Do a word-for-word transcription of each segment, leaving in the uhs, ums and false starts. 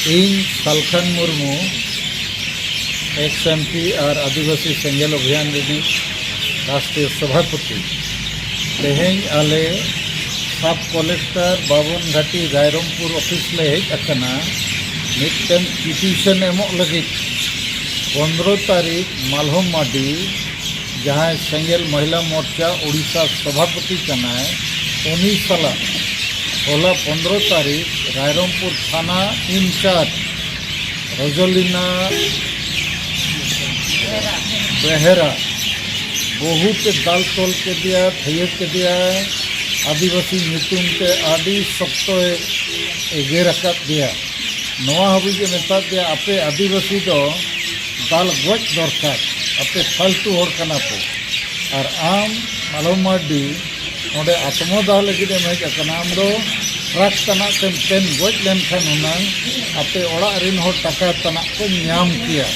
ᱤᱧ ᱥᱟᱞᱠᱷᱟᱱ Murmu, X M P R ᱟᱹᱫᱤᱵᱟᱹᱥᱤ ᱥᱮᱸᱜᱮᱞ ᱚᱵᱷᱤᱭᱟᱱ ᱨᱤᱱᱤᱡ ᱨᱟᱥᱴᱨᱤᱭᱚ ᱥᱚᱵᱷᱟᱯᱚᱛᱤ᱾ ᱛᱮᱦᱮᱧ ᱟᱞᱮ ᱥᱟᱵ ᱠᱚᱞᱮᱠᱴᱚᱨ ᱵᱟᱵᱚᱱ ᱜᱷᱟᱴᱤ ᱨᱟᱭᱨᱚᱝᱯᱩᱨ ᱚᱯᱷᱤᱥ ᱞᱮ ᱦᱮᱡ ᱟᱠᱟᱱᱟ ᱢᱤᱫᱴᱮᱱ ᱯᱤᱴᱤᱥᱚᱱ ᱮᱢᱚᱜ ᱞᱟᱹᱜᱤᱫ᱾ ᱯᱚᱱᱫᱽᱨᱚ ᱛᱟᱹᱨᱤᱠᱷ ᱢᱟᱞᱦᱚᱢ ᱢᱟᱨᱰᱤ, ᱡᱟᱦᱟᱸᱭ ᱥᱮᱸᱜᱮᱞ ᱢᱚᱦᱤᱞᱟ ᱢᱳᱨᱪᱟ ᱳᱰᱤᱥᱟ ᱥᱚᱵᱷᱟᱯᱚᱛᱤ ᱠᱟᱱᱟᱭ, ᱩᱱᱤ ᱥᱟᱞᱟᱜ ᱦᱚᱞᱟ ᱯᱚᱱᱫᱽᱨᱚ ᱛᱟᱹᱨᱤᱠᱷ ᱨᱟᱭᱨᱚᱝᱯᱩᱨ ᱛᱷᱟᱱᱟ ᱤᱱᱪᱟᱨᱡᱽ ᱨᱚᱡᱚᱞᱤᱱᱟ ᱵᱮᱦᱮᱨᱟ ᱵᱚᱦᱩᱛ ᱮ ᱫᱟᱞ ᱛᱚᱞ ᱠᱮᱫᱮᱭᱟ, ᱛᱷᱟᱹᱭᱟᱹ ᱠᱮᱫᱮᱭᱟ᱾ ᱟᱹᱫᱤᱵᱟᱹᱥᱤ ᱧᱩᱛᱩᱢ ᱛᱮ ᱟᱹᱰᱤ ᱥᱚᱠᱛᱚᱭ ᱮᱜᱮᱨ ᱟᱠᱟᱫ ᱫᱮᱭᱟ᱾ ᱱᱚᱣᱟ ᱦᱟᱹᱵᱤᱡ ᱮ ᱢᱮᱛᱟᱫ ᱫᱮᱭᱟ, "ᱟᱯᱮ ᱟᱹᱫᱤᱵᱟᱹᱥᱤ ᱫᱚ ᱫᱟᱞ ᱜᱚᱡ ᱫᱚᱨᱠᱟᱨ, ᱟᱯᱮ ᱯᱷᱟᱞᱛᱩ ᱦᱚᱲ ᱠᱟᱱᱟ ᱯᱮ᱾ ᱟᱨ ᱟᱢ ᱢᱟᱞᱚ ᱢᱟᱨᱰᱤ ᱱᱚᱰᱮ ᱟᱛᱢᱚᱫᱟᱦ ᱞᱟᱹᱜᱤᱫ ᱮᱢ ᱦᱮᱡ ᱟᱠᱟᱱᱟ, ᱟᱢ ᱫᱚ ᱴᱨᱟᱠ ᱛᱟᱱᱟᱜ ᱛᱮᱢ ᱛᱮᱱ ᱜᱚᱡ ᱞᱮᱱᱠᱷᱟᱱ ᱦᱩᱱᱟᱹᱝ ᱟᱯᱮ ᱚᱲᱟᱜ ᱨᱤᱱ ᱦᱚᱲ ᱴᱟᱠᱟ ᱛᱟᱱᱟᱜ ᱠᱚ ᱧᱟᱢ ᱠᱮᱭᱟ᱾"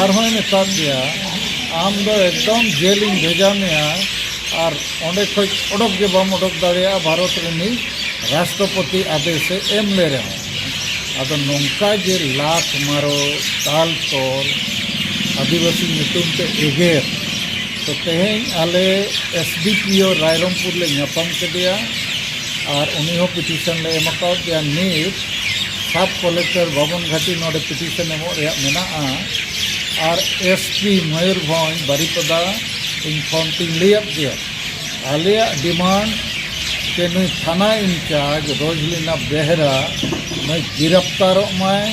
ᱟᱨᱦᱚᱸᱭ ᱢᱮᱛᱟᱫ ᱫᱮᱭᱟ, "ᱟᱢ ᱫᱚ ᱮᱠᱫᱚᱢ ᱡᱮᱞᱤᱧ ᱵᱷᱮᱡᱟ ᱢᱮᱭᱟ, ᱟᱨ ᱚᱸᱰᱮ ᱠᱷᱚᱡ ᱚᱰᱚᱠ ᱜᱮ ᱵᱟᱢ ᱚᱰᱚᱠ ᱫᱟᱲᱮᱭᱟᱜᱼᱟ, ᱵᱷᱟᱨᱚᱛ ᱨᱤᱱᱤᱡ ᱨᱟᱥᱴᱨᱚᱯᱚᱛᱤ ᱟᱫᱮᱥᱮ ᱮᱢ ᱞᱮ ᱨᱮᱦᱚᱸ᱾" ᱟᱫᱚ ᱱᱚᱝᱠᱟ ᱜᱮ ᱞᱟᱠᱷ ᱢᱟᱨᱚ ᱫᱟᱞ ᱛᱚᱞ, ᱟᱹᱫᱤᱵᱟᱹᱥᱤ ᱧᱩᱛᱩᱢ ᱛᱮ ᱮᱜᱮᱨ᱾ ᱛᱚ ᱛᱮᱦᱮᱧ ᱟᱞᱮ ᱮᱥ ᱰᱤ ᱯᱤ ᱳ ᱨᱟᱭᱨᱚᱝᱯᱩᱨ ᱞᱮ ᱧᱟᱯᱟᱢ ᱠᱮᱫᱮᱭᱟ ᱟᱨ ᱩᱱᱤ ᱦᱚᱸ ᱯᱤᱴᱤᱥᱚᱱ ᱞᱮ ᱮᱢ ᱟᱠᱟᱫ ᱫᱮᱭᱟ᱾ ᱱᱤᱛ ᱥᱟᱵ ᱠᱚᱞᱮᱠᱴᱚᱨ ᱵᱷᱚᱵᱚᱱ ᱜᱷᱟᱴᱤ ᱱᱚᱰᱮ ᱯᱤᱴᱤᱥᱚᱱ ᱮᱢᱚᱜ ᱨᱮᱭᱟᱜ ᱢᱮᱱᱟᱜᱼᱟ ᱟᱨ ᱮᱥ ᱯᱤ ᱢᱚᱭᱩᱨᱵᱷᱚᱸᱡᱽ ᱵᱟᱨᱤᱯᱟᱫᱟ ᱤᱧ ᱯᱷᱳᱱ ᱛᱤᱧ ᱞᱟᱹᱭᱟᱫ ᱜᱮᱭᱟ᱾ ᱟᱞᱮᱭᱟᱜ ᱰᱤᱢᱟᱱᱰ ᱡᱮ ᱱᱩᱭ ᱛᱷᱟᱱᱟ ᱤᱱᱪᱟᱨᱡᱽ ᱨᱚᱡᱽᱞᱤᱱᱟ ᱵᱮᱦᱨᱟ ᱱᱩᱭ ᱜᱤᱨᱟᱯᱛᱟᱨᱚᱜ ᱢᱟᱭ,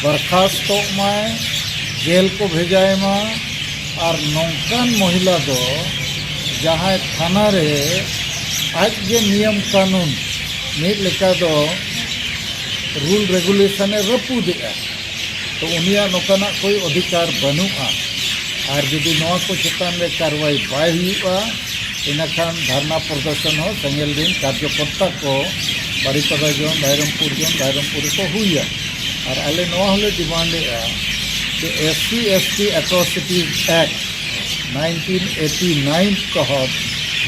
ᱵᱚᱨᱠᱷᱟᱥᱛᱚᱜ ᱢᱟᱭ, ᱡᱮᱞ ᱠᱚ ᱵᱷᱮᱡᱟᱭ ᱢᱟ᱾ ᱟᱨ ᱱᱚᱝᱠᱟᱱ ᱢᱚᱦᱤᱞᱟ ᱫᱚ ᱡᱟᱦᱟᱸᱭ ᱛᱷᱟᱱᱟ ᱨᱮ ᱟᱡ ᱜᱮ ᱱᱤᱭᱚᱢ ᱠᱟᱹᱱᱩᱱ ᱢᱤᱫ ᱞᱮᱠᱟ ᱫᱚ ᱨᱩᱞ ᱨᱮᱜᱩᱞᱮᱥᱚᱱ ᱮ ᱨᱟᱹᱯᱩᱫᱮᱜᱼᱟ, ᱛᱚ ᱩᱱᱤᱭᱟᱜ ᱱᱚᱝᱠᱟᱱᱟᱜ ᱠᱳᱭ ᱚᱫᱷᱤᱠᱟᱨ ᱵᱟᱹᱱᱩᱜᱼᱟ᱾ ᱟᱨ ᱡᱩᱫᱤ ᱱᱚᱣᱟ ᱠᱚ ᱪᱮᱛᱟᱱ ᱨᱮ ᱠᱟᱨᱣᱟᱭ ᱵᱟᱭ ᱦᱩᱭᱩᱜᱼᱟ, ᱤᱱᱟᱹᱠᱷᱟᱱ ᱫᱷᱟᱨᱱᱟ ᱯᱨᱚᱫᱚᱨᱥᱚᱱ ᱦᱚᱸ ᱥᱮᱸᱜᱮᱞ ᱫᱤᱱ ᱠᱟᱨᱡᱚᱠᱚᱨᱛᱟ ᱠᱚ ᱵᱟᱨᱤᱯᱟᱫᱟ ᱡᱚᱱ, ᱨᱟᱭᱨᱚᱝᱯᱩᱨ ᱡᱚᱱ, ᱨᱟᱭᱨᱚᱝᱯᱩᱨ ᱨᱮᱠᱚ ᱦᱩᱭᱟ᱾ ᱟᱨ ᱟᱞᱮ ᱱᱚᱣᱟ ᱦᱚᱸᱞᱮ ᱰᱤᱢᱟᱱᱰᱮᱜᱼᱟ ᱡᱮ S C S T Atrocities Act nineteen eighty nine ᱛᱚᱦᱚᱫ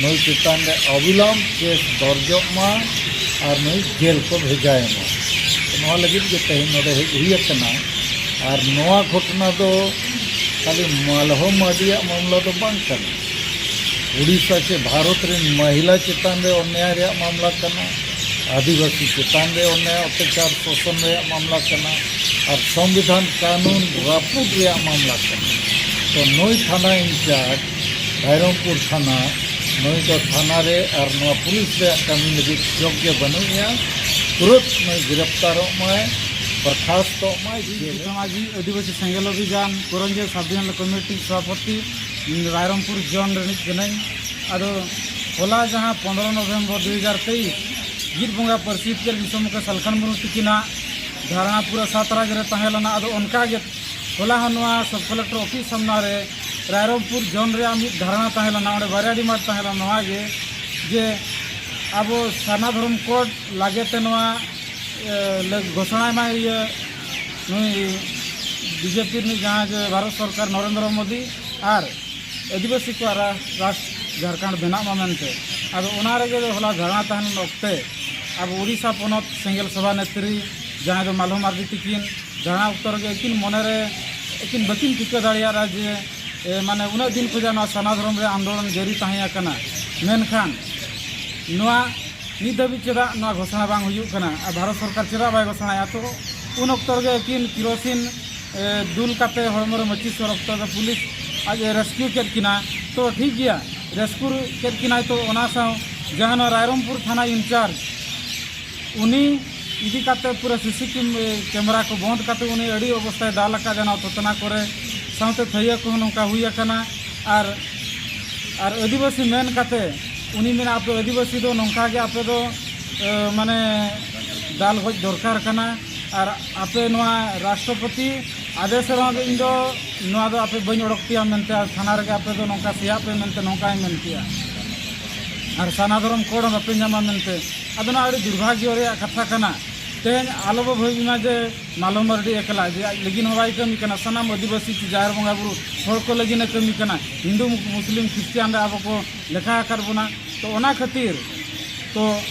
ᱱᱩᱭ ᱪᱮᱛᱟᱱ ᱨᱮ ᱚᱵᱤᱞᱚᱢᱵ ᱠᱮᱥ ᱫᱚᱨᱡᱚᱜ ᱢᱟ ᱟᱨ ᱱᱩᱭ ᱡᱮᱞ ᱠᱚ ᱵᱷᱮᱡᱟᱭᱮ ᱢᱟ᱾ ᱱᱚᱣᱟ ᱞᱟᱹᱜᱤᱫ ᱜᱮ ᱛᱮᱦᱮᱧ ᱱᱚᱰᱮ ᱦᱮᱡ ᱦᱩᱭ ᱟᱠᱟᱱᱟ᱾ ᱟᱨ ᱱᱚᱣᱟ ᱜᱷᱚᱴᱚᱱᱟ ᱫᱚ ᱠᱷᱟᱹᱞᱤ ᱢᱟᱞᱦᱚ ᱢᱟᱨᱰᱤᱭᱟᱜ ᱢᱟᱢᱞᱟ ᱫᱚ ᱵᱟᱝ ᱠᱟᱱᱟ᱾ ᱩᱲᱤᱥᱥᱟ ᱪᱮ ᱵᱷᱟᱨᱚᱛ ᱨᱮᱱ ᱢᱟᱦᱤᱞᱟ ᱪᱮᱛᱟᱱ ᱨᱮ ᱚᱱᱭᱟᱭ ᱨᱮᱭᱟᱜ ᱢᱟᱢᱞᱟ ᱠᱟᱱᱟ, ᱟᱹᱫᱤᱵᱟᱹᱥᱤ ᱪᱮᱛᱟᱱ ᱨᱮ ᱚᱱᱭᱟᱭ ᱚᱛᱛᱟᱪᱟᱨ ᱥᱳᱥᱚᱱ ᱨᱮᱭᱟᱜ ᱢᱟᱢᱞᱟ ᱠᱟᱱᱟ, ᱟᱨ ᱥᱚᱝᱵᱤᱫᱷᱟᱱ ᱠᱟᱹᱱᱩᱱ ᱨᱟᱹᱯᱩᱫ ᱨᱮᱭᱟᱜ ᱢᱟᱢᱞᱟ ᱠᱟᱱᱟ᱾ ᱛᱚ ᱱᱩᱭ ᱛᱷᱟᱱᱟ ᱤᱱᱪᱟᱨᱡᱽ ᱨᱟᱭᱨᱚᱝᱯᱩᱨ ᱛᱷᱟᱱᱟ, ᱱᱩᱭ ᱫᱚ ᱛᱷᱟᱱᱟ ᱨᱮ ᱟᱨ ᱱᱚᱣᱟ ᱯᱩᱞᱤᱥ ᱨᱮᱭᱟᱜ ᱠᱟᱹᱢᱤ ᱞᱟᱹᱜᱤᱫ ᱡᱳᱜᱽ ᱜᱮ ᱵᱟᱹᱱᱩᱜ ᱮᱭᱟ᱾ ᱛᱩᱨᱟᱹᱛ ᱱᱩᱭ ᱜᱨᱮᱯᱛᱟᱨᱚᱜ ᱢᱟᱭ, ᱵᱚᱨᱠᱷᱟᱥᱛᱚᱜ ᱢᱟᱭ, ᱤᱧ ᱡᱮᱞ ᱪᱮᱛᱟᱱ ᱢᱟᱹᱡᱷᱤ ᱟᱹᱫᱤᱵᱟᱹᱥᱤ ᱥᱮᱸᱜᱮᱞ ᱚᱵᱷᱤᱡᱟᱱ ᱠᱚᱨᱚᱧᱡᱤᱭᱟᱹ ᱥᱟᱵ ᱰᱤᱵᱷᱤᱡᱚᱱᱟᱞ ᱠᱚᱢᱤᱴᱤ ᱥᱚᱵᱷᱟᱯᱚᱛᱤ, ᱨᱟᱭᱨᱚᱝᱯᱩᱨ ᱡᱳᱱ ᱨᱤᱱᱤᱡ ᱠᱟᱹᱱᱟᱹᱧ᱾ ᱟᱫᱚ ᱦᱚᱞᱟ ᱡᱟᱦᱟᱸ ᱯᱚᱱᱨᱚ ᱱᱚᱵᱷᱮᱢᱵᱚᱨ ᱫᱩ ᱦᱟᱡᱟᱨ ᱛᱮᱭᱤᱥ ᱡᱤᱛ ᱵᱚᱸᱜᱟ ᱯᱟᱹᱨᱥᱤ ᱡᱤᱛᱠᱟᱹᱨ ᱵᱤᱥᱥᱚ ᱢᱩᱠᱷᱤ ᱥᱟᱞᱠᱷᱟᱱ ᱢᱩᱨᱢᱩ ᱛᱤᱠᱤᱱᱟᱜ ᱫᱷᱟᱨᱱᱟ ᱯᱩᱨᱟᱹ ᱥᱟᱛ ᱨᱟᱡᱽ ᱨᱮ ᱛᱟᱦᱮᱸ ᱞᱮᱱᱟ᱾ ᱟᱫᱚ ᱚᱱᱠᱟ ᱜᱮ ᱦᱚᱞᱟ ᱦᱚᱸ ᱱᱚᱣᱟ ᱥᱟᱵ ᱠᱚᱞᱮᱠᱴᱚᱨ ᱚᱯᱷᱤᱥ ᱥᱟᱢᱱᱟ ᱨᱮ ᱨᱟᱭᱨᱚᱝᱯᱩᱨ ᱡᱳᱱ ᱨᱮᱭᱟᱜ ᱢᱤᱫ ᱫᱷᱟᱨᱱᱟ ᱛᱟᱦᱮᱸ ᱞᱮᱱᱟ᱾ ᱚᱸᱰᱮ ᱵᱟᱨᱭᱟ ᱰᱤᱢᱟᱱᱰ ᱛᱟᱦᱮᱸ ᱞᱮᱱᱟ, ᱱᱚᱣᱟ ᱜᱮ ᱡᱮ ᱟᱵᱚ ᱥᱟᱨᱱᱟ ᱫᱷᱚᱨᱚᱢ ᱠᱳᱰ ᱞᱟᱹᱜᱤᱫ ᱛᱮ ᱱᱚᱣᱟ, ᱮ, ᱞᱟᱹᱜ-, ᱜᱷᱳᱥᱚᱱᱟᱭ ᱢᱟ ᱤᱭᱟᱹ ᱱᱩᱭ ᱵᱤᱡᱮᱯᱤ ᱨᱤᱱᱤᱡ ᱡᱟᱦᱟᱸ ᱡᱮ ᱵᱷᱟᱨᱚᱛ ᱥᱚᱨᱠᱟᱨ ᱱᱚᱨᱮᱱᱫᱨᱚ ᱢᱳᱫᱤ ᱟᱨ ᱟᱹᱫᱤᱵᱟᱹᱥᱤ ᱠᱚᱣᱟᱜ ᱨᱟ-, ᱨᱟᱥᱴᱨ ᱡᱷᱟᱲᱠᱷᱚᱸᱰ ᱵᱮᱱᱟᱜ ᱢᱟ ᱢᱮᱱᱛᱮ᱾ ᱟᱫᱚ ᱚᱱᱟ ᱨᱮᱜᱮ ᱦᱚᱞᱟ ᱫᱷᱟᱨᱱᱟ ᱛᱟᱦᱮᱱ ᱚᱠᱛᱮ ᱟᱵᱚ ᱩᱲᱤᱥᱥᱟ ᱯᱚᱱᱚᱛ ᱥᱮᱸᱜᱮᱞ ᱥᱚᱵᱷᱟ ᱱᱮᱛᱨᱤ ᱡᱟᱦᱟᱸᱭ ᱫᱚ ᱢᱟᱞᱦᱚ ᱢᱟᱨᱰᱤ ᱛᱤᱠᱤᱱ ᱫᱷᱟᱨᱱᱟ ᱚᱠᱛᱚ ᱨᱮᱜᱮ ᱟᱹᱠᱤᱱ ᱢᱚᱱᱮᱨᱮ ᱟᱹᱠᱤᱱ ᱵᱟᱹᱠᱤᱱ ᱴᱷᱤᱠᱟᱹ ᱫᱟᱲᱮᱭᱟᱫᱼᱟ ᱡᱮ, ᱮ, ᱢᱟᱱᱮ ᱩᱱᱟᱹᱜ ᱫᱤᱱ ᱠᱷᱚᱱᱟᱜ ᱱᱚᱣᱟ ᱥᱟᱨᱱᱟ ᱫᱷᱚᱨᱚᱢ ᱨᱮ ᱟᱱᱫᱳᱞᱚᱱ ᱡᱟᱹᱨᱤ ᱛᱟᱦᱮᱸ ᱟᱠᱟᱱᱟ, ᱢᱮᱱᱠᱷᱟᱱ ᱱᱚᱣᱟ ᱱᱤᱛ ᱫᱷᱟᱹᱵᱤᱡ ᱪᱮᱫᱟᱜ ᱱᱚᱣᱟ ᱜᱷᱳᱥᱚᱱᱟ ᱵᱟᱝ ᱦᱩᱭᱩᱜ ᱠᱟᱱᱟ? ᱟᱨ ᱵᱷᱟᱨᱚᱛ ᱥᱚᱨᱠᱟᱨ ᱪᱮᱫᱟᱜ ᱵᱟᱭ ᱜᱷᱳᱥᱚᱱᱟᱭᱟ? ᱛᱚ ᱩᱱ ᱚᱠᱛᱚ ᱨᱮᱜᱮ ᱟᱹᱠᱤᱱ ᱠᱮᱨᱳᱥᱤᱱ, ᱮ, ᱫᱩᱞ ᱠᱟᱛᱮ ᱦᱚᱲᱢᱚ ᱨᱮ ᱢᱟᱹᱪᱤᱥ ᱥᱚᱨᱚᱠ ᱛᱮ ᱯᱩᱞᱤᱥ ᱟᱡ ᱮ ᱨᱮᱥᱠᱤᱭᱩ ᱠᱮᱫ ᱠᱤᱱᱟ᱾ ᱛᱚ ᱴᱷᱤᱠ ᱜᱮᱭᱟ, ᱨᱮᱥᱠᱤᱭᱩ ᱠᱮᱫ ᱠᱤᱱᱟᱭ, ᱛᱚ ᱚᱱᱟ ᱥᱟᱶ ᱡᱟᱦᱟᱸ ᱱᱚᱣᱟ ᱨᱟᱭᱨᱚᱝᱯᱩᱨ ᱛᱷᱟᱱᱟ ᱤᱱᱪᱟᱨᱡᱽ ᱩᱱᱤ ᱤᱫᱤ ᱠᱟᱛᱮ ᱯᱩᱨᱟᱹ ᱥᱤᱥᱤ ᱠᱮᱢ-, ᱠᱮᱢᱮᱨᱟ ᱠᱚ ᱵᱚᱸᱫᱽ ᱠᱟᱛᱮ ᱩᱱᱤ ᱟᱹᱰᱤ ᱚᱵᱚᱥᱛᱷᱟᱭ ᱫᱟᱞ ᱟᱠᱟᱫ ᱡᱟᱦᱟᱸ ᱛᱷᱚᱛᱱᱟ ᱠᱚᱨᱮ, ᱥᱟᱶᱛᱮ ᱛᱷᱟᱹᱭᱟᱹ ᱠᱚᱦᱚᱸ ᱱᱚᱝᱠᱟ ᱦᱩᱭ ᱟᱠᱟᱱᱟ᱾ ᱟᱨ, ᱟᱨ ᱟᱹᱫᱤᱵᱟᱹᱥᱤ ᱢᱮᱱ ᱠᱟᱛᱮ ᱩᱱᱤ ᱢᱮᱱᱟ, ᱟᱯᱮ ᱟᱹᱫᱤᱵᱟᱹᱥᱤ ᱫᱚ ᱱᱚᱝᱠᱟ ᱜᱮ ᱟᱯᱮ ᱫᱚ, ᱮ, ᱢᱟᱱᱮ ᱫᱟᱞ ᱜᱚᱡ ᱫᱚᱨᱠᱟᱨ ᱠᱟᱱᱟ᱾ ᱟᱨ ᱟᱯᱮ ᱱᱚᱣᱟ ᱨᱟᱥᱴᱨᱚᱯᱚᱛᱤ ᱟᱫᱮᱥ ᱨᱮᱦᱚᱸ ᱜᱮ ᱤᱧ ᱫᱚ ᱱᱚᱣᱟ ᱫᱚ ᱟᱯᱮ ᱵᱟᱹᱧ ᱚᱰᱚᱠ ᱯᱮᱭᱟ ᱢᱮᱱᱛᱮ, ᱟᱨ ᱛᱷᱟᱱᱟ ᱨᱮᱜᱮ ᱟᱯᱮ ᱫᱚ ᱱᱚᱝᱠᱟ ᱥᱮᱭᱟᱜ ᱯᱮ ᱢᱮᱱᱛᱮ ᱱᱚᱝᱠᱟᱭ ᱢᱮᱱ ᱠᱮᱜᱼᱟ᱾ ᱟᱨ ᱥᱟᱨᱱᱟ ᱫᱷᱚᱨᱚᱢ ᱠᱳᱰ ᱦᱚᱸ ᱵᱟᱯᱮ ᱧᱟᱢᱟ ᱢᱮᱱᱛᱮ᱾ ᱟᱫᱚ ᱱᱚᱣᱟ ᱟᱹᱰᱤ ᱫᱩᱨᱵᱷᱟᱜᱽᱭᱚ ᱨᱮᱭᱟᱜ ᱠᱟᱛᱷᱟ ᱠᱟᱱᱟ᱾ ᱛᱮᱦᱮᱧ ᱟᱞᱚ ᱵᱚ ᱵᱷᱟᱹᱵᱤ ᱢᱟ ᱡᱮ ᱢᱟᱞᱚ ᱢᱟᱨᱰᱤ ᱮᱠᱞᱟ, ᱡᱮ ᱟᱡ ᱞᱟᱹᱜᱤᱫ ᱦᱚᱸ ᱵᱟᱭ ᱠᱟᱹᱢᱤ ᱠᱟᱱᱟ, ᱥᱟᱱᱟᱢ ᱟᱹᱫᱤᱵᱟᱹᱥᱤ ᱪᱮ ᱡᱟᱦᱮᱨ ᱵᱚᱸᱜᱟ ᱵᱩᱨᱩ ᱦᱚᱲ ᱠᱚ ᱞᱟᱹᱜᱤᱫ ᱮ ᱠᱟᱹᱢᱤ ᱠᱟᱱᱟ᱾ ᱦᱤᱱᱫᱩ, ᱢᱩᱥᱞᱤᱢ, ᱠᱷᱨᱤᱥᱴᱤᱭᱟᱱ ᱨᱮ ᱟᱵᱚ ᱠᱚ ᱞᱮᱠᱷᱟ ᱟᱠᱟᱫ ᱵᱚᱱᱟ᱾ ᱛᱚ ᱚᱱᱟ ᱠᱷᱟᱹᱛᱤᱨ ᱛᱚ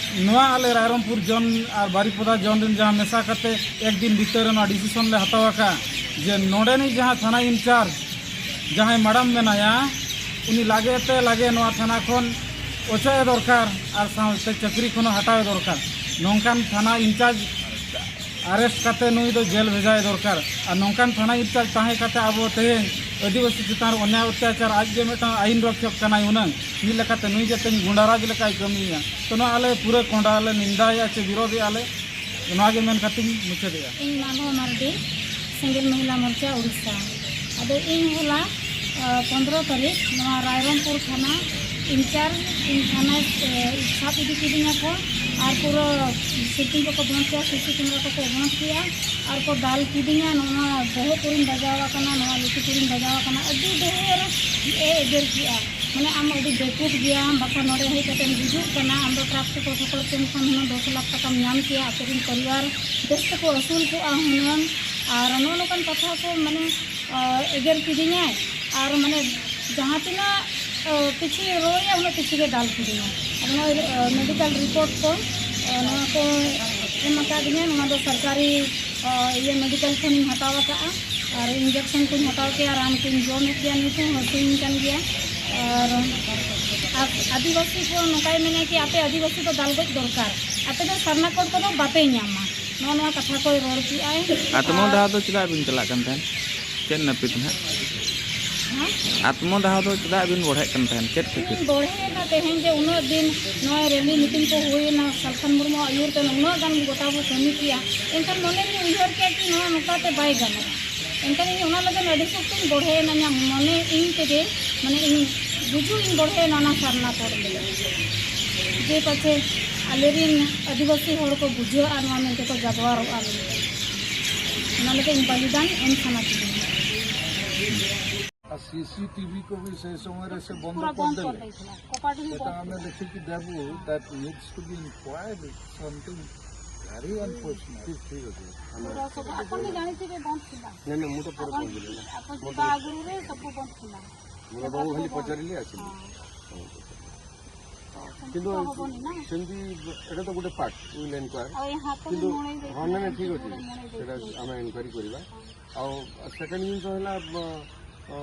ᱱᱚᱣᱟ ᱟᱞᱮ ᱨᱟᱭᱨᱚᱝᱯᱩᱨ ᱡᱚᱱ ᱟᱨ ᱵᱟᱨᱤᱯᱚᱫᱟ ᱡᱚᱱ ᱨᱮᱱ ᱡᱟᱦᱟᱸ ᱢᱮᱥᱟ ᱠᱟᱛᱮ ᱮᱠ ᱫᱤᱱ ᱵᱷᱤᱛᱟᱹᱨ ᱨᱮ ᱱᱚᱣᱟ ᱰᱤᱥᱤᱥᱚᱱ ᱞᱮ ᱦᱟᱛᱟᱣ ᱟᱠᱟᱫᱼᱟ ᱡᱮ ᱱᱚᱰᱮᱱᱤᱡ ᱡᱟᱦᱟᱸ ᱛᱷᱟᱱᱟ ᱤᱱᱪᱟᱨᱡᱽ ᱡᱟᱦᱟᱸᱭ ᱢᱮᱰᱟᱢ ᱢᱮᱱᱟᱭᱟ, ᱩᱱᱤ ᱞᱟᱜᱮ ᱛᱮ ᱞᱟᱜᱮ ᱱᱚᱣᱟ ᱛᱷᱟᱱᱟ ᱠᱷᱚᱱ ᱚᱪᱚᱜ ᱮ ᱫᱚᱨᱠᱟᱨ ᱟᱨ ᱥᱟᱶᱛᱮ ᱪᱟᱹᱠᱨᱤ ᱠᱷᱚᱱ ᱦᱚᱸ ᱦᱟᱴᱟᱣ ᱮ ᱫᱚᱨᱠᱟᱨ᱾ ᱱᱚᱝᱠᱟᱱ ᱛᱷᱟᱱᱟ ᱤᱱᱪᱟᱨᱡᱽ ᱟᱨᱮᱥᱴ ᱠᱟᱛᱮ ᱱᱩᱭ ᱫᱚ ᱡᱮᱞ ᱵᱷᱮᱡᱟᱭ ᱫᱚᱨᱠᱟᱨ᱾ ᱟᱨ ᱱᱚᱝᱠᱟᱱ ᱛᱷᱟᱱᱟ ᱤᱱᱪᱟᱨᱡᱽ ᱛᱟᱦᱮᱸ ᱠᱟᱛᱮ ᱟᱵᱚ ᱛᱮᱦᱮᱧ ᱟᱹᱫᱤᱵᱟᱹᱥᱤ ᱪᱮᱛᱟᱱ ᱨᱮ ᱚᱱᱭᱟᱭ ᱚᱛᱛᱟᱪᱟᱨ, ᱟᱡ ᱜᱮ ᱢᱤᱫᱴᱟᱝ ᱟᱹᱭᱤᱱ ᱨᱚᱠᱷᱚᱠ ᱠᱟᱱᱟᱭ ᱦᱩᱱᱟᱹᱝ, ᱢᱤᱫ ᱞᱮᱠᱟᱛᱮ ᱱᱩᱭ ᱜᱮ ᱛᱮᱦᱮᱧ ᱜᱩᱱᱰᱟᱨᱟᱡᱽ ᱞᱮᱠᱟᱭ ᱠᱟᱹᱢᱤᱭᱮᱫᱼᱟ᱾ ᱛᱚ ᱱᱚᱣᱟ ᱟᱞᱮ ᱯᱩᱨᱟᱹ ᱠᱚᱸᱰᱟ ᱞᱮ ᱱᱤᱱᱫᱟᱭᱮᱫᱼᱟ ᱪᱮ ᱵᱤᱨᱳᱫᱷᱮᱫᱼᱟ ᱞᱮ, ᱱᱚᱣᱟ ᱜᱮ ᱢᱮᱱ ᱠᱟᱛᱮᱧ ᱢᱩᱪᱟᱹᱫᱮᱜᱼᱟ᱾ ᱤᱧ ᱢᱟᱱᱚ ᱢᱟᱨᱰᱤ, ᱥᱮᱸᱜᱮᱞ ᱢᱚᱦᱤᱞᱟ ᱢᱳᱨᱪᱟ ᱩᱲᱤᱥᱥᱟ᱾ ᱟᱫᱚ ᱤᱧ ᱦᱚᱞᱟ, ᱟᱸ, ᱯᱚᱱᱫᱽᱨᱚ ᱛᱟᱹᱨᱤᱠᱷ ᱱᱚᱣᱟ ᱨᱟᱭᱨᱚᱝᱯᱩᱨ ᱛᱷᱟᱱᱟ ᱤᱱᱪᱟᱨᱡᱽ ᱤᱧ ᱛᱷᱟᱱᱟ, ᱮ, ᱥᱟᱵ ᱤᱫᱤ ᱠᱤᱫᱤᱧᱟ ᱠᱚ ᱟᱨ ᱯᱩᱨᱟᱹ ᱥᱤᱞᱯᱤᱧ ᱠᱚᱠᱚ ᱵᱚᱸᱫᱽ ᱠᱮᱜᱼᱟ, ᱥᱤᱥᱤ ᱠᱮᱢᱮᱨᱟ ᱠᱚᱠᱚ ᱵᱚᱸᱫᱽ ᱠᱮᱜᱼᱟ ᱟᱨ ᱠᱚ ᱫᱟᱞ ᱠᱤᱫᱤᱧᱟ᱾ ᱱᱚᱣᱟ ᱵᱚᱦᱚᱜ ᱠᱚᱨᱮᱧ ᱵᱟᱡᱟᱣ ᱟᱠᱟᱱᱟ, ᱱᱚᱣᱟ ᱞᱩᱛᱩᱨ ᱠᱚᱨᱮᱧ ᱵᱟᱡᱟᱣ ᱟᱠᱟᱱᱟ, ᱟᱹᱰᱤ ᱰᱷᱮᱨ ᱮ ᱮᱜᱮᱨ ᱠᱮᱜᱼᱟ᱾ ᱢᱟᱱᱮ, ᱟᱢ ᱟᱹᱰᱤ ᱵᱮᱠᱩᱵ ᱜᱮᱭᱟᱢ, ᱵᱟᱠᱷᱟᱱ ᱱᱚᱰᱮ ᱦᱮᱡ ᱠᱟᱛᱮᱢ ᱜᱩᱡᱩᱜ ᱠᱟᱱᱟ, ᱟᱢ ᱫᱚ ᱴᱨᱟᱠ ᱛᱮᱠᱚ ᱥᱚᱠᱚᱲ ᱠᱮᱢ ᱠᱷᱟᱱ ᱦᱩᱱᱟᱹᱝ ᱫᱚᱥ ᱞᱟᱠᱷ ᱴᱟᱠᱟᱢ ᱧᱟᱢ ᱠᱮᱭᱟ, ᱟᱯᱮ ᱨᱮᱱ ᱯᱚᱨᱤᱵᱟᱨ ᱵᱮᱥ ᱛᱮᱠᱚ ᱟᱹᱥᱩᱞ ᱠᱚᱜᱼᱟ ᱦᱩᱱᱟᱹᱝ᱾ ᱟᱨ ᱱᱚᱜᱼᱚ ᱱᱚᱝᱠᱟᱱ ᱠᱟᱛᱷᱟ ᱠᱚ, ᱢᱟᱱᱮ, ᱟᱨ ᱮᱜᱮᱨ ᱠᱤᱫᱤᱧᱟᱭ᱾ ᱟᱨ ᱢᱟᱱᱮ ᱡᱟᱦᱟᱸ ᱛᱤᱱᱟᱹᱜ, ᱟᱨ ᱯᱤᱪᱷᱤ ᱨᱚᱲᱮᱭᱟ, ᱩᱱᱟᱹᱜ ᱯᱤᱪᱷᱤ ᱜᱮ ᱫᱟᱞ ᱠᱤᱫᱤᱧᱟᱭ᱾ ᱟᱨ ᱱᱚᱜᱼᱚᱭ, ᱟᱨ ᱢᱮᱰᱤᱠᱮᱞ ᱨᱤᱯᱳᱨᱴ ᱠᱚ, ᱟᱨ ᱱᱚᱣᱟ ᱠᱚ ᱮᱢ ᱟᱠᱟᱫᱤᱧᱟ᱾ ᱱᱚᱣᱟ ᱫᱚ ᱥᱚᱨᱠᱟᱨᱤ, ᱟᱨ ᱤᱭᱟᱹ ᱢᱮᱰᱤᱠᱮᱞ ᱠᱷᱚᱱᱤᱧ ᱦᱟᱛᱟᱣ ᱟᱠᱟᱫᱼᱟ᱾ ᱟᱨ ᱤᱧᱡᱮᱠᱥᱚᱱ ᱠᱚᱧ ᱦᱟᱛᱟᱣ ᱠᱮᱫᱼᱟ, ᱨᱟᱱ ᱠᱚᱧ ᱡᱚᱢᱮᱫ ᱜᱮᱭᱟ, ᱱᱤᱛ ᱦᱚᱸ ᱦᱟᱹᱥᱩᱧ ᱠᱟᱱ ᱜᱮᱭᱟ᱾ ᱟᱨ ᱟᱨ ᱟᱹᱫᱤᱵᱟᱹᱥᱤ ᱠᱚ ᱱᱚᱝᱠᱟᱭ ᱢᱮᱱᱟ ᱠᱤ ᱟᱯᱮ ᱟᱹᱫᱤᱵᱟᱹᱥᱤ ᱫᱚ ᱫᱟᱞ ᱜᱚᱡ ᱫᱚᱨᱠᱟᱨ, ᱟᱯᱮ ᱫᱚ ᱥᱟᱨᱱᱟ ᱠᱳᱰ ᱠᱚᱫᱚ ᱵᱟᱯᱮ ᱧᱟᱢᱟ᱾ ᱱᱚᱜᱼᱚ ᱱᱚᱣᱟ ᱠᱟᱛᱷᱟ ᱠᱚᱭ ᱨᱚᱲ ᱠᱮᱜᱼᱟᱭ᱾ ᱟᱛᱢᱚ ᱟᱨ ᱫᱟᱦᱟ ᱫᱚ ᱪᱮᱫᱟᱜ ᱵᱤᱱ ᱪᱟᱞᱟᱜ ᱠᱟᱱ ᱛᱟᱦᱮᱸᱫ? ᱪᱮᱫ ᱱᱟᱹᱯᱤᱛ ᱱᱟᱦᱟᱜ? ᱦᱮᱸ? ᱟᱛᱢᱚ ᱫᱟᱦᱟ ᱫᱚ ᱪᱮᱫᱟᱜ ᱵᱤᱱ ᱵᱚᱲᱦᱮᱜ ᱠᱟᱱ ᱛᱟᱦᱮᱸᱫ? ᱪᱮᱫ ᱠᱷᱟᱹᱛᱤᱨ? ᱤᱧ ᱵᱚᱲᱦᱮᱭᱮᱱᱟ ᱛᱮᱦᱮᱧ ᱡᱮ ᱩᱱᱟᱹᱜ ᱫᱤᱱ ᱱᱚᱜᱼᱚᱭ ᱨᱮᱞᱤ ᱢᱤᱴᱤᱝ ᱠᱚ ᱦᱩᱭᱮᱱᱟ, ᱥᱟᱞᱠᱷᱟᱱ ᱢᱩᱨᱢᱩᱣᱟᱜ ᱟᱹᱭᱩᱨ ᱛᱮ ᱩᱱᱟᱹᱜ ᱜᱟᱱ ᱜᱚᱴᱟ ᱵᱚ ᱠᱟᱹᱢᱤ ᱠᱮᱜᱼᱟ, ᱮᱱᱠᱷᱟᱱ ᱢᱚᱱᱮ ᱨᱤᱧ ᱩᱭᱦᱟᱹᱨ ᱠᱮᱜᱼᱟ ᱠᱤ ᱱᱚᱣᱟ ᱱᱚᱝᱠᱟ ᱛᱮ ᱵᱟᱭ ᱜᱟᱱᱚᱜᱼᱟ᱾ ᱮᱱᱠᱷᱟᱱ ᱤᱧ ᱚᱱᱟ ᱞᱟᱹᱜᱤᱫ ᱟᱹᱰᱤ ᱥᱚᱠᱛᱚᱧ ᱵᱚᱲᱦᱮᱭᱮᱱᱟ, ᱤᱧᱟᱹᱜ ᱢᱚᱱᱮ ᱤᱧ ᱛᱮᱜᱮ, ᱢᱟᱱᱮ ᱤᱧ ᱜᱩᱡᱩᱜ ᱤᱧ ᱵᱚᱲᱦᱮᱭᱮᱱᱟ ᱚᱱᱟ ᱥᱟᱨᱱᱟ ᱠᱳᱰ ᱞᱟᱹᱜᱤᱫ᱾ ᱡᱮ ᱯᱟᱪᱮ ᱟᱞᱮᱨᱤᱱ ᱟᱹᱫᱤᱵᱟᱹᱥᱤ ᱦᱚᱲ ᱠᱚ ᱵᱩᱡᱷᱟᱹᱜᱼᱟ ᱱᱚᱣᱟ ᱢᱮᱱᱛᱮ ᱠᱚ ᱡᱟᱜᱽᱣᱟᱨᱚᱜᱼᱟ ᱢᱮᱱᱛᱮ᱾ ᱚᱱᱟ ᱞᱟᱹᱜᱤᱫ ᱤᱧ ᱵᱚᱞᱤᱫᱟᱱ ᱮᱢ ᱥᱟᱱᱟ ᱠᱤᱫᱤᱧᱟ᱾ ᱟᱨ ᱥᱤᱥᱤᱴᱤᱵᱷᱤ ᱠᱚ ᱵᱤ ᱥᱮ ᱥᱚᱢᱚᱭ ᱨᱮ ᱥᱮ ᱵᱚᱱᱫᱚ ᱯᱩᱨᱟ ᱠᱚᱨ ᱵᱚᱱᱫ ᱠᱚᱨ ᱫᱮᱞᱮ᱾ ᱫᱮᱭᱟ ᱛᱷᱟ᱾ ᱠᱚᱯᱟᱰᱤ ᱦᱤ ᱥᱮᱴᱟ ᱵᱚᱱᱫ ᱟᱢᱮ ᱠᱤᱭᱟ᱾ ᱞᱤᱠᱷᱤ ᱠᱤ ᱫᱮᱵᱩ, that needs to be inquired, something very unfortunate. ᱴᱷᱤᱠ, ᱴᱷᱤᱠ ᱟᱪᱷᱮ᱾ ᱯᱩᱨᱟ ᱥᱚᱵ ᱟᱯᱚᱱ ᱵᱤ ᱡᱟᱱᱤ ᱛᱷᱤᱵᱮ ᱵᱚᱱᱫ ᱛᱷᱤᱞᱟ᱾ ᱱᱮ, ᱱᱮ, ᱢᱩᱴᱟ ᱯᱚᱨᱮ ᱟᱯᱚᱱ, ᱯᱷᱳᱱ ᱫᱤᱞᱮ ᱱᱟ᱾ ᱟᱯᱚᱱ ᱡᱤᱵᱟ ᱟᱜᱩᱨᱩ ᱨᱮ ᱥᱚᱵ ᱵᱚᱱᱫ ᱛᱷᱤᱞᱟ᱾ ᱢᱩᱴᱟ ᱵᱟᱵᱩ ᱠᱷᱟᱞᱤ ᱯᱚᱪᱟᱨᱤ ᱞᱮ ᱟᱪᱷᱮ᱾ ᱦᱮᱸ᱾ କିନ୍ତୁ ହବନି ନା। ସେମିତି ଏଇଟା ତ ଗୋଟେ ପାର୍ଟ, ୱିଲ୍ ଏନକ୍ୱାୟାର। ଆଉ ଏ ହାତ କିନ୍ତୁ ମଣେଇ ଦେଇଥିଲେ, ହଁ, ନାଇଁ, ନାଇଁ, ଠିକ୍ ଅଛି, ମଣେଇ ସେଇଟା ଦେଇଥିଲେ। ଆମେ ଏନକ୍ୱାୟାରି କରିବା। ଆଉ ସେକେଣ୍ଡ ଜିନିଷ ହେଲା, ବ, ଅ,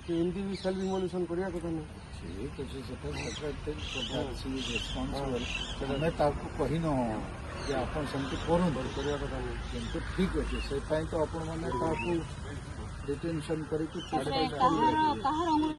କି ଏମିତି ବି ସେଲ୍ଫ ଇମୋଲେସନ କରିବା କଥା ନୁହେଁ। ଠିକ୍ ଅଛି, ସେଟା separate thing, for that C is responsible. ହଁ, ସେଟା ଆମେ ତାକୁ କହିନୁ ଯେ ଆପଣ ସେମିତି କରନ୍ତୁ। କରିବା କଥା ନୁହେଁ। କିନ୍ତୁ ଠିକ୍ ଅଛି, ସେ ପାଇଁ ତ ଆପଣମାନେ ତାକୁ ଡିଟେନସନ୍ କରିକି ଆରେ, କାହାର, କାହାର ଅଙ୍ଗୁଳି